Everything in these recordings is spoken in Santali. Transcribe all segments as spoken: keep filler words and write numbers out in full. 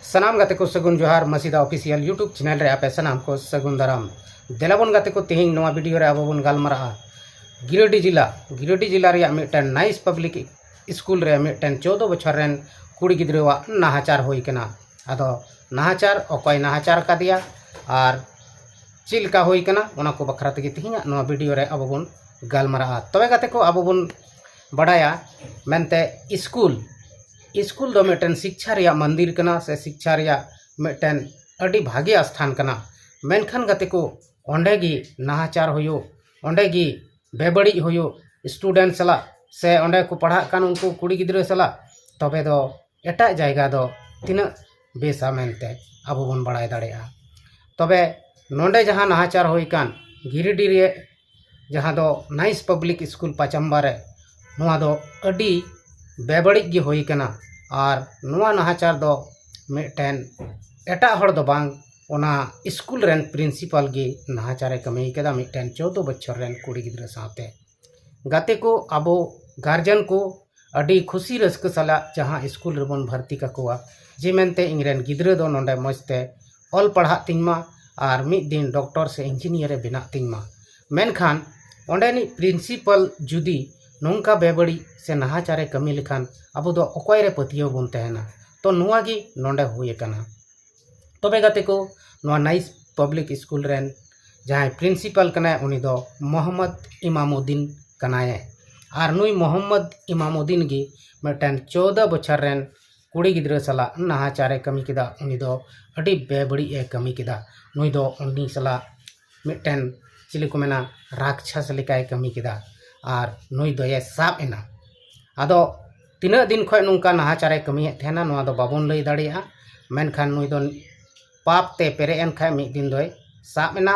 ᱥᱟᱱᱟᱢ ᱜᱟᱛᱮ ᱠᱚ ᱥᱟᱹᱜᱩᱱ ᱡᱚᱦᱟᱨ, ᱢᱟᱹᱥᱤᱫᱟ ᱚᱯᱷᱤᱥᱤᱭᱟᱞ YouTube ᱪᱮᱱᱮᱞ ᱨᱮ ᱟᱯᱮ ᱥᱟᱱᱟᱢ ᱠᱚ ᱥᱟᱹᱜᱩᱱ ᱫᱟᱨᱟᱢ᱾ ᱫᱮᱞᱟ ᱵᱚᱱ ᱜᱟᱛᱮ ᱠᱚ, ᱛᱮᱦᱮᱧ ᱱᱚᱣᱟ ᱵᱷᱤᱰᱤᱭᱳ ᱨᱮ ᱟᱵᱚ ᱵᱚᱱ ᱜᱟᱞᱢᱟᱨᱟᱜᱼᱟ ᱜᱤᱨᱤᱰᱤ ᱡᱤᱞᱟ, ᱜᱤᱨᱤᱰᱤ ᱡᱤᱞᱟ ᱨᱮᱭᱟᱜ ᱢᱤᱫᱴᱮᱱ ᱱᱟᱭᱤᱥ ᱯᱟᱵᱽᱞᱤᱠ ᱥᱠᱩᱞ ᱨᱮ ᱢᱤᱫᱴᱮᱱ ᱪᱳᱫᱽᱫᱳ ᱵᱚᱪᱷᱚᱨ ᱨᱮᱱ ᱠᱩᱲᱤ ᱜᱤᱫᱽᱨᱟᱹᱣᱟᱜ ᱱᱟᱦᱟᱪᱟᱨ ᱦᱩᱭ ᱠᱟᱱᱟ᱾ ᱟᱫᱚ ᱱᱟᱦᱟᱪᱟᱨ ᱚᱠᱚᱭ ᱱᱟᱦᱟᱪᱟᱨ ᱟᱠᱟᱫᱮᱭᱟ ᱟᱨ ᱪᱮᱫ ᱞᱮᱠᱟ ᱦᱩᱭ ᱠᱟᱱᱟ, ᱚᱱᱟ ᱠᱚ ᱵᱟᱠᱷᱨᱟ ᱛᱮᱜᱮ ᱛᱮᱦᱮᱧᱟᱜ ᱱᱚᱣᱟ ᱵᱷᱤᱰᱤᱭᱳ ᱨᱮ ᱟᱵᱚ ᱵᱚᱱ ᱜᱟᱞᱢᱟᱨᱟᱜᱼᱟ᱾ ᱛᱚᱵᱮ ᱜᱟᱛᱮ ᱠᱚ, ᱟᱵᱚ ᱵᱚᱱ ᱵᱟᱰᱟᱭᱟ ᱢᱮᱱᱛᱮ ᱥᱠᱩᱞ, ᱥᱠᱩᱞ ᱫᱚ ᱢᱤᱫᱴᱮᱱ ᱥᱤᱠᱪᱷᱟ ᱨᱮᱭᱟᱜ ᱢᱚᱱᱫᱤᱨ ᱠᱟᱱᱟ ᱥᱮ ᱥᱤᱠᱪᱷᱟ ᱨᱮᱭᱟᱜ ᱢᱤᱫᱴᱮᱱ ᱟᱹᱰᱤ ᱵᱷᱟᱜᱮ ᱟᱥᱛᱷᱟᱱ ᱠᱟᱱᱟ᱾ ᱢᱮᱱᱠᱷᱟᱱ ᱜᱟᱛᱮ ᱠᱚ, ᱚᱸᱰᱮ ᱜᱮ ᱱᱟᱦᱟᱪᱟᱨ ᱦᱩᱭᱩᱜ, ᱚᱸᱰᱮ ᱜᱮ ᱵᱮᱵᱟᱹᱲᱤᱡ ᱦᱩᱭᱩᱜ, ᱥᱴᱩᱰᱮᱱᱴ ᱥᱟᱞᱟᱜ ᱥᱮ ᱚᱸᱰᱮ ᱠᱚ ᱯᱟᱲᱦᱟᱜ ᱠᱟᱱ ᱩᱱᱠᱩ ᱠᱩᱲᱤ ᱜᱤᱫᱽᱨᱟᱹ ᱥᱟᱞᱟᱜ, ᱛᱚᱵᱮ ᱫᱚ ᱮᱴᱟᱜ ᱡᱟᱭᱜᱟ ᱫᱚ ᱛᱤᱱᱟᱹᱜ ᱵᱮᱥᱟ ᱢᱮᱱᱛᱮ ᱟᱵᱚ ᱵᱚᱱ ᱵᱟᱲᱟᱭ ᱫᱟᱲᱮᱭᱟᱜᱼᱟ᱾ ᱛᱚᱵᱮ ᱱᱚᱰᱮ ᱡᱟᱦᱟᱸ ᱱᱟᱦᱟᱪᱟᱨ ᱦᱩᱭ ᱠᱟᱱ ᱜᱤᱨᱤᱰᱤ ᱨᱮ, ᱡᱟᱦᱟᱸ ᱫᱚ ᱱᱟᱭᱤᱥ ᱯᱟᱵᱽᱞᱤᱠ ᱥᱠᱩᱞ ᱯᱟᱪᱟᱢᱵᱟ ᱨᱮ, ᱱᱚᱣᱟ ᱫᱚ ᱟᱹᱰᱤ ᱵᱮᱵᱟᱹᱲᱤᱡ ᱜᱮ ᱦᱩᱭ ᱠᱟᱱᱟ᱾ ᱟᱨ ᱱᱚᱣᱟ ᱱᱟᱦᱟᱪᱟᱨ ᱫᱚ ᱢᱤᱫᱴᱮᱱ ᱮᱴᱟᱜ ᱦᱚᱲ ᱫᱚ ᱵᱟᱝ, ᱚᱱᱟ ᱥᱠᱩᱞ ᱨᱮᱱ ᱯᱨᱤᱱᱥᱤᱯᱟᱞ ᱜᱮ ᱱᱟᱦᱟᱪᱟᱨᱮ ᱠᱟᱹᱢᱤ ᱠᱟᱫᱟ ᱢᱤᱫᱴᱮᱱ ᱪᱳᱫᱽᱫᱳ ᱵᱚᱪᱷᱚᱨ ᱨᱮᱱ ᱠᱩᱲᱤ ᱜᱤᱫᱽᱨᱟᱹ ᱥᱟᱶᱛᱮ᱾ ᱜᱟᱛᱮ ᱠᱚ, ᱟᱵᱚ ᱜᱟᱨᱡᱮᱱ ᱠᱚ ᱟᱹᱰᱤ ᱠᱷᱩᱥᱤ ᱨᱟᱹᱥᱠᱟᱹ ᱥᱟᱞᱟᱜ ᱡᱟᱦᱟᱸ ᱥᱠᱩᱞ ᱨᱮᱵᱚᱱ ᱵᱷᱚᱨᱛᱤ ᱠᱟᱠᱚᱣᱟ, ᱡᱮ ᱢᱮᱱᱛᱮ ᱤᱧ ᱨᱮᱱ ᱜᱤᱫᱽᱨᱟᱹ ᱫᱚ ᱱᱚᱰᱮ ᱢᱚᱡᱽ ᱛᱮ ᱚᱞ ᱯᱟᱲᱦᱟᱜ ᱛᱤᱧ ᱢᱟ ᱟᱨ ᱢᱤᱫ ᱫᱤᱱ ᱰᱚᱠᱴᱚᱨ ᱥᱮ ᱤᱧᱡᱤᱱᱤᱭᱟᱨᱮ ᱵᱮᱱᱟᱜ ᱛᱤᱧ ᱢᱟ᱾ ᱢᱮᱱᱠᱷᱟᱱ ᱚᱸᱰᱮᱱᱤᱡ ᱯᱨᱤᱱᱥᱤᱯᱟᱞ ᱡᱩᱫᱤ ᱱᱚᱝᱠᱟ ᱵᱮᱵᱟᱹᱲᱤᱡ ᱥᱮ ᱱᱟᱦᱟᱪᱟᱨᱮ ᱠᱟᱹᱢᱤ ᱞᱮᱠᱷᱟᱱ, ᱟᱵᱚ ᱫᱚ ᱚᱠᱚᱭ ᱨᱮ ᱯᱟᱹᱛᱭᱟᱹᱣ ᱵᱚᱱ ᱛᱟᱦᱮᱱᱟ? ᱛᱚ ᱱᱚᱣᱟ ᱜᱮ ᱱᱚᱰᱮ ᱦᱩᱭ ᱟᱠᱟᱱᱟ᱾ ᱛᱚᱵᱮ ᱜᱟᱛᱮ ᱠᱚ, ᱱᱚᱣᱟ ᱱᱟᱭᱤᱥ ᱯᱟᱵᱽᱞᱤᱠ ᱥᱠᱩᱞ ᱨᱮᱱ ᱡᱟᱦᱟᱸᱭ ᱯᱨᱤᱱᱥᱤᱯᱟᱞ ᱠᱟᱱᱟᱭ, ᱩᱱᱤ ᱫᱚ ᱢᱚᱦᱚᱢᱢᱚᱫᱽ ᱤᱢᱟᱢᱩᱫᱽᱫᱤᱱ ᱠᱟᱱᱟᱭ᱾ ᱟᱨ ᱱᱩᱭ ᱢᱚᱦᱚᱢᱢᱚᱫᱽ ᱤᱢᱟᱢᱩᱫᱽᱫᱤᱱ ᱜᱮ ᱢᱤᱫᱴᱮᱱ ᱪᱳᱫᱽᱫᱳ ᱵᱚᱪᱷᱚᱨ ᱨᱮᱱ ᱠᱩᱲᱤ ᱜᱤᱫᱽᱨᱟᱹ ᱥᱟᱞᱟᱜ ᱱᱟᱦᱟᱪᱟᱨᱮ ᱠᱟᱹᱢᱤ ᱠᱮᱫᱟ᱾ ᱩᱱᱤ ᱫᱚ ᱟᱹᱰᱤ ᱵᱮᱵᱟᱹᱲᱤᱡ ᱮ ᱠᱟᱹᱢᱤ ᱠᱮᱫᱟ᱾ ᱱᱩᱭ ᱫᱚ ᱩᱱᱤ ᱥᱟᱞᱟᱜ ᱢᱤᱫᱴᱮᱱ, ᱪᱤᱞᱤ ᱠᱚ ᱢᱮᱱᱟ, ᱨᱟᱠᱪᱷᱟᱥ ᱞᱮᱠᱟᱭ ᱠᱟᱹᱢᱤ ᱠᱮᱫᱟ᱾ ᱟᱨ ᱱᱩᱭ ᱫᱚᱭᱮ ᱥᱟᱵ ᱮᱱᱟ᱾ ᱟᱫᱚ ᱛᱤᱱᱟᱹᱜ ᱫᱤᱱ ᱠᱷᱚᱱ ᱱᱚᱝᱠᱟ ᱱᱟᱦᱟᱪᱟᱨᱮ ᱠᱟᱹᱢᱤᱭᱮᱫ ᱛᱟᱦᱮᱱᱟ, ᱱᱚᱣᱟ ᱫᱚ ᱵᱟᱵᱚᱱ ᱞᱟᱹᱭ ᱫᱟᱲᱮᱭᱟᱜᱼᱟ᱾ ᱢᱮᱱᱠᱷᱟᱱ ᱱᱩᱭ ᱫᱚ ᱯᱟᱯ ᱛᱮ ᱯᱮᱨᱮᱡ ᱮᱱ ᱠᱷᱟᱱ ᱢᱤᱫ ᱫᱤᱱ ᱫᱚᱭ ᱥᱟᱵ ᱮᱱᱟ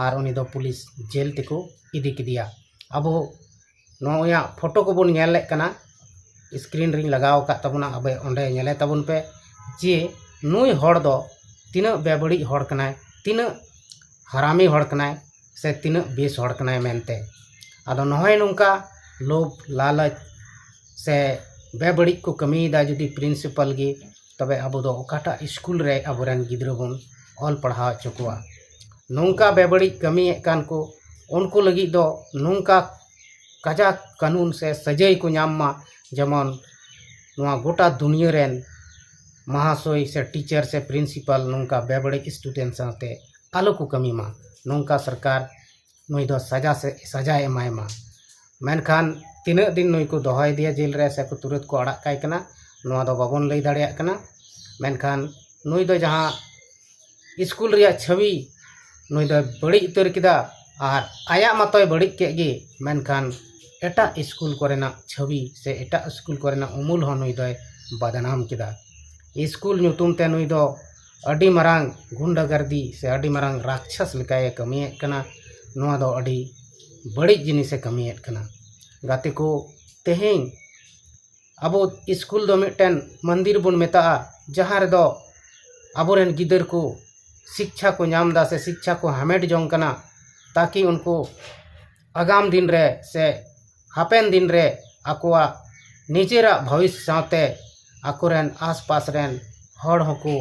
ᱟᱨ ᱩᱱᱤ ᱫᱚ ᱯᱩᱞᱤᱥ ᱡᱮᱞ ᱛᱮᱠᱚ ᱤᱫᱤ ᱠᱮᱫᱮᱭᱟ᱾ ᱟᱵᱚ ᱱᱚᱣᱟᱜ ᱯᱷᱳᱴᱳ ᱠᱚᱵᱚᱱ ᱧᱮᱞᱮᱫ ᱠᱟᱱᱟ, ᱥᱠᱨᱤᱱ ᱨᱤᱧ ᱞᱟᱜᱟᱣ ᱟᱠᱟᱫ ᱛᱟᱵᱚᱱᱟ, ᱟᱵᱮ ᱚᱸᱰᱮ ᱧᱮᱞᱮ ᱛᱟᱵᱚᱱ ᱯᱮ ᱡᱮ ᱱᱩᱭ ᱦᱚᱲ ᱫᱚ ᱛᱤᱱᱟᱹᱜ ᱵᱮᱵᱟᱹᱲᱤᱡ ᱦᱚᱲ ᱠᱟᱱᱟᱭ, ᱛᱤᱱᱟᱹᱜ ᱦᱟᱨᱟᱢᱤ ᱦᱚᱲ ᱠᱟᱱᱟᱭ, ᱥᱮ ᱛᱤᱱᱟᱹᱜ ᱵᱮᱥ ᱦᱚᱲ ᱠᱟᱱᱟᱭ ᱢᱮᱱᱛᱮ᱾ ᱟᱫᱚ ᱱᱚᱜᱼᱚᱭ ᱱᱚᱝᱠᱟ ᱞᱳᱵᱷ ᱞᱟᱞᱚᱪ ᱥᱮ ᱵᱮᱵᱟᱹᱲᱤᱡ ᱠᱚ ᱠᱟᱹᱢᱤᱭᱮᱫᱟ ᱡᱩᱫᱤ ᱯᱨᱤᱱᱥᱤᱯᱟᱞ ᱜᱮ, ᱛᱚᱵᱮ ᱟᱵᱚ ᱫᱚ ᱚᱠᱟᱴᱟᱜ ᱥᱠᱩᱞ ᱨᱮ ᱟᱵᱚᱨᱮᱱ ᱜᱤᱫᱽᱨᱟᱹ ᱵᱚᱱ ᱚᱞ ᱯᱟᱲᱦᱟᱣ ᱦᱚᱪᱚ ᱠᱚᱣᱟ? ᱱᱚᱝᱠᱟ ᱵᱮᱵᱟᱹᱲᱤᱡ ᱠᱟᱹᱢᱤᱭᱮᱫ ᱠᱟᱱ ᱠᱚ, ᱩᱱᱠᱩ ᱞᱟᱹᱜᱤᱫ ᱫᱚ ᱱᱚᱝᱠᱟ ᱠᱟᱡᱟᱠ ᱠᱟᱹᱱᱩᱱ ᱥᱮ ᱥᱟᱹᱡᱟᱹᱭ ᱠᱚ ᱧᱟᱢ ᱢᱟ, ᱡᱮᱢᱚᱱ ᱱᱚᱣᱟ ᱜᱚᱴᱟ ᱫᱩᱱᱤᱭᱟᱹ ᱨᱮᱱ ᱢᱟᱦᱟᱥᱚᱭ ᱥᱮ ᱴᱤᱪᱟᱨ ᱥᱮ ᱯᱨᱤᱱᱥᱤᱯᱟᱞ ᱱᱚᱝᱠᱟ ᱵᱮᱵᱟᱹᱲᱤᱡ ᱥᱴᱩᱰᱮᱱᱴ ᱥᱟᱶᱛᱮ ᱟᱞᱚ ᱠᱚ ᱠᱟᱹᱢᱤ ᱢᱟ᱾ ᱱᱚᱝᱠᱟ ᱥᱚᱨᱠᱟᱨ ᱱᱩᱭ ᱫᱚ ᱥᱟᱡᱟ ᱥᱮ ᱥᱟᱡᱟᱭ ᱮᱢᱟᱭ ᱢᱟ᱾ ᱢᱮᱱᱠᱷᱟᱱ ᱛᱤᱱᱟᱹᱜ ᱫᱤᱱ ᱱᱩᱭ ᱠᱚ ᱫᱚᱦᱚᱭᱮᱫᱮᱭᱟ ᱡᱮᱞ ᱨᱮ ᱥᱮ ᱠᱚ ᱛᱩᱨᱟᱹᱛ ᱠᱚ ᱟᱲᱟᱜ ᱠᱟᱭ ᱠᱟᱱᱟ, ᱱᱚᱣᱟ ᱫᱚ ᱵᱟᱵᱚᱱ ᱞᱟᱹᱭ ᱫᱟᱲᱮᱭᱟᱜ ᱠᱟᱱᱟ᱾ ᱢᱮᱱᱠᱷᱟᱱ ᱱᱩᱭ ᱫᱚ ᱡᱟᱦᱟᱸ ᱥᱠᱩᱞ ᱨᱮᱭᱟᱜ ᱪᱷᱟᱹᱵᱤ ᱱᱩᱭ ᱫᱚᱭ ᱵᱟᱹᱲᱤᱡ ᱩᱛᱟᱹᱨ ᱠᱮᱫᱟ, ᱟᱨ ᱟᱭᱟᱜ ᱢᱟᱛᱚᱭ ᱵᱟᱹᱲᱤᱡ ᱠᱮᱫ ᱜᱮ, ᱢᱮᱱᱠᱷᱟᱱ ᱮᱴᱟᱜ ᱥᱠᱩᱞ ᱠᱚᱨᱮᱱᱟᱜ ᱪᱷᱟᱹᱵᱤ ᱥᱮ ᱮᱴᱟᱜ ᱥᱠᱩᱞ ᱠᱚᱨᱮᱱᱟᱜ ᱩᱢᱩᱞ ᱦᱚᱸ ᱱᱩᱭ ᱫᱚᱭ ᱵᱟᱫᱱᱟᱢ ᱠᱮᱫᱟ᱾ ᱥᱠᱩᱞ ᱧᱩᱛᱩᱢ ᱛᱮ ᱱᱩᱭ ᱫᱚ ᱟᱹᱰᱤ ᱢᱟᱨᱟᱝ ᱜᱩᱱᱰᱟᱜᱟᱨᱫᱤ ᱥᱮ ᱟᱹᱰᱤ ᱢᱟᱨᱟᱝ ᱨᱟᱠᱪᱷᱟᱥ ᱞᱮᱠᱟᱭ ᱠᱟᱹᱢᱤᱭᱮᱫ ᱠᱟᱱᱟ᱾ ᱱᱚᱣᱟ ᱫᱚ ᱟᱹᱰᱤ ᱵᱟᱹᱲᱤᱡ ᱡᱤᱱᱤᱥᱮ ᱠᱟᱹᱢᱤᱭᱮᱫ ᱠᱟᱱᱟ᱾ ᱜᱟᱛᱮ ᱠᱚ, ᱛᱮᱦᱮᱧ ᱟᱵᱚ ᱥᱠᱩᱞ ᱫᱚ ᱢᱤᱫᱴᱮᱱ ᱢᱚᱱᱫᱤᱨ ᱵᱚᱱ ᱢᱮᱛᱟᱜᱼᱟ, ᱡᱟᱦᱟᱸ ᱨᱮᱫᱚ ᱟᱵᱚᱨᱮᱱ ᱜᱤᱫᱟᱹᱨ ᱠᱚ ᱥᱤᱠᱪᱷᱟ ᱠᱚ ᱧᱟᱢ ᱮᱫᱟ ᱥᱮ ᱥᱤᱠᱪᱷᱟ ᱠᱚ ᱦᱟᱢᱮᱴ ᱡᱚᱝ ᱠᱟᱱᱟ, ᱛᱟᱠᱤ ᱩᱱᱠᱩ ᱟᱜᱟᱢ ᱫᱤᱱ ᱨᱮ ᱥᱮ ᱦᱟᱯᱮᱱ ᱫᱤᱱ ᱨᱮ ᱟᱠᱚᱣᱟᱜ ᱱᱤᱡᱮᱨᱟᱜ ᱵᱷᱚᱵᱤᱥ ᱥᱟᱶᱛᱮ ᱟᱠᱚᱨᱮᱱ ᱟᱥᱯᱟᱥ ᱨᱮᱱ ᱦᱚᱲ ᱦᱚᱸᱠᱚ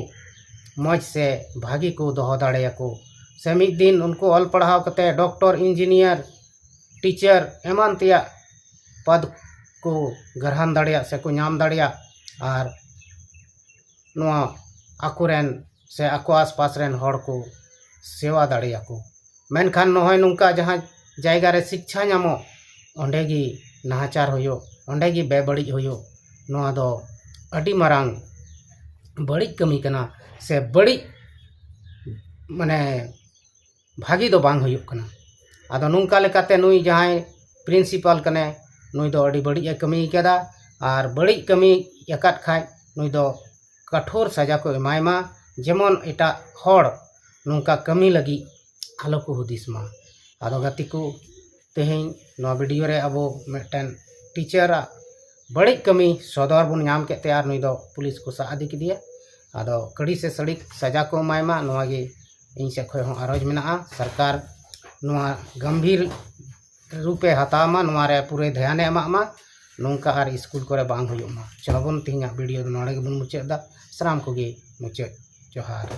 ᱢᱚᱡᱽ ᱥᱮ ᱵᱷᱟᱹᱜᱤ ᱠᱚ ᱫᱚᱦᱚ ᱫᱟᱲᱮᱭᱟᱠᱚ, ᱥᱮ ᱢᱤᱫ ᱫᱤᱱ ᱩᱱᱠᱩ ᱚᱞ ᱯᱟᱲᱦᱟᱣ ᱠᱟᱛᱮ ᱰᱚᱠᱴᱚᱨ, ᱤᱧᱡᱤᱱᱤᱭᱟᱨ, ᱴᱤᱪᱟᱨ ᱮᱢᱟᱱ ᱛᱮᱭᱟᱜ ᱯᱚᱫᱽ ᱠᱚ ᱜᱨᱚᱦᱚᱱ ᱫᱟᱲᱮᱭᱟᱜ ᱥᱮ ᱠᱚ ᱧᱟᱢ ᱫᱟᱲᱮᱭᱟᱜ, ᱟᱨ ᱱᱚᱣᱟ ᱟᱠᱚᱨᱮᱱ ᱥᱮ ᱟᱠᱚ ᱟᱥᱯᱟᱥ ᱨᱮᱱ ᱦᱚᱲ ᱠᱚ ᱥᱮᱣᱟ ᱫᱟᱲᱮᱭᱟᱠᱚ᱾ ᱢᱮᱱᱠᱷᱟᱱ ᱱᱚᱜᱼᱚᱭ ᱱᱚᱝᱠᱟ ᱡᱟᱦᱟᱸ ᱡᱟᱭᱜᱟ ᱨᱮ ᱥᱤᱠᱪᱷᱟ ᱧᱟᱢᱚᱜ, ᱚᱸᱰᱮ ᱜᱮ ᱱᱟᱦᱟᱪᱟᱨ ᱦᱩᱭᱩᱜ, ᱚᱸᱰᱮ ᱜᱮ ᱵᱮᱵᱟᱹᱲᱤᱡ ᱦᱩᱭᱩᱜ, ᱱᱚᱣᱟ ᱫᱚ ᱟᱹᱰᱤ ᱢᱟᱨᱟᱝ ᱵᱟᱹᱲᱤᱡ ᱠᱟᱹᱢᱤ ᱠᱟᱱᱟ ᱥᱮ ᱵᱟᱹᱲᱤᱡ, ᱢᱟᱱᱮ, ᱵᱷᱟᱹᱜᱤ ᱫᱚ ᱵᱟᱝ ᱦᱩᱭᱩᱜ ᱠᱟᱱᱟ᱾ ᱟᱫᱚ ᱱᱚᱝᱠᱟ ᱞᱮᱠᱟᱛᱮ ᱱᱩᱭ ᱡᱟᱦᱟᱸᱭ ᱯᱨᱤᱱᱥᱤᱯᱟᱞ ᱠᱟᱱᱟᱭ, ᱱᱩᱭ ᱫᱚ ᱟᱹᱰᱤ ᱵᱟᱹᱲᱤᱡ ᱮ ᱠᱟᱹᱢᱤ ᱠᱟᱫᱟ, ᱟᱨ ᱵᱟᱹᱲᱤᱡ ᱠᱟᱹᱢᱤ ᱟᱠᱟᱫ ᱠᱷᱟᱡ ᱱᱩᱭ ᱫᱚ ᱠᱟᱴᱷᱳᱨ ᱥᱟᱡᱟ ᱠᱚ ᱮᱢᱟᱭ ᱢᱟ, ᱡᱮᱢᱚᱱ ᱮᱴᱟᱜ ᱦᱚᱲ ᱱᱚᱝᱠᱟ ᱠᱟᱹᱢᱤ ᱞᱟᱹᱜᱤᱫ ᱟᱞᱚ ᱠᱚ ᱦᱩᱫᱤᱥ ᱢᱟ᱾ ᱟᱫᱚ ᱜᱟᱛᱮ ᱠᱚ, ᱛᱮᱦᱮᱧ ᱱᱚᱣᱟ ᱵᱷᱤᱰᱤᱭᱳ ᱨᱮ ᱟᱵᱚ ᱢᱤᱫᱴᱮᱱ ᱴᱤᱪᱟᱨᱟᱜ ᱵᱟᱹᱲᱤᱡ ᱠᱟᱹᱢᱤ ᱥᱚᱫᱚᱨ ᱵᱚᱱ ᱧᱟᱢ ᱠᱮᱫ ᱛᱮ ᱟᱨ ᱱᱩᱭ ᱫᱚ ᱯᱩᱞᱤᱥ ᱠᱚ ᱥᱟᱵ ᱤᱫᱤ ᱠᱮᱫᱮᱭᱟ᱾ ᱟᱫᱚ ᱠᱟᱹᱲᱤ ᱥᱮ ᱥᱟᱹᱲᱤ ᱥᱟᱡᱟ ᱠᱚ ᱮᱢᱟᱭ ᱢᱟ, ᱱᱚᱣᱟ ᱜᱮ ᱤᱧ ᱥᱮᱫ ᱠᱷᱚᱱ ᱦᱚᱸ ᱟᱨᱚᱡᱽ ᱢᱮᱱᱟᱜᱼᱟ᱾ ᱥᱚᱨᱠᱟᱨ ᱱᱚᱣᱟ ᱜᱟᱢᱵᱷᱤᱨ ᱨᱩᱯᱮ ᱦᱟᱛᱟᱣ ᱢᱟ, ᱱᱚᱣᱟ ᱨᱮ ᱯᱩᱨᱟᱹ ᱫᱷᱮᱭᱟᱱᱮ ᱮᱢᱟᱜ ᱢᱟ᱾ ᱱᱚᱝᱠᱟ ᱟᱨ ᱥᱠᱩᱞ ᱠᱚᱨᱮ ᱵᱟᱝ ᱦᱩᱭᱩᱜ ᱢᱟ᱾ ᱪᱚᱞᱚ ᱵᱚᱱ, ᱛᱮᱦᱮᱧᱟᱜ ᱵᱷᱤᱰᱤᱭᱳ ᱫᱚ ᱱᱚᱰᱮ ᱜᱮᱵᱚᱱ ᱢᱩᱪᱟᱹᱫ ᱮᱫᱟ᱾ ᱥᱟᱱᱟᱢ ᱠᱚᱜᱮ ᱢᱩᱪᱟᱹᱫ ᱡᱚᱦᱟᱨ᱾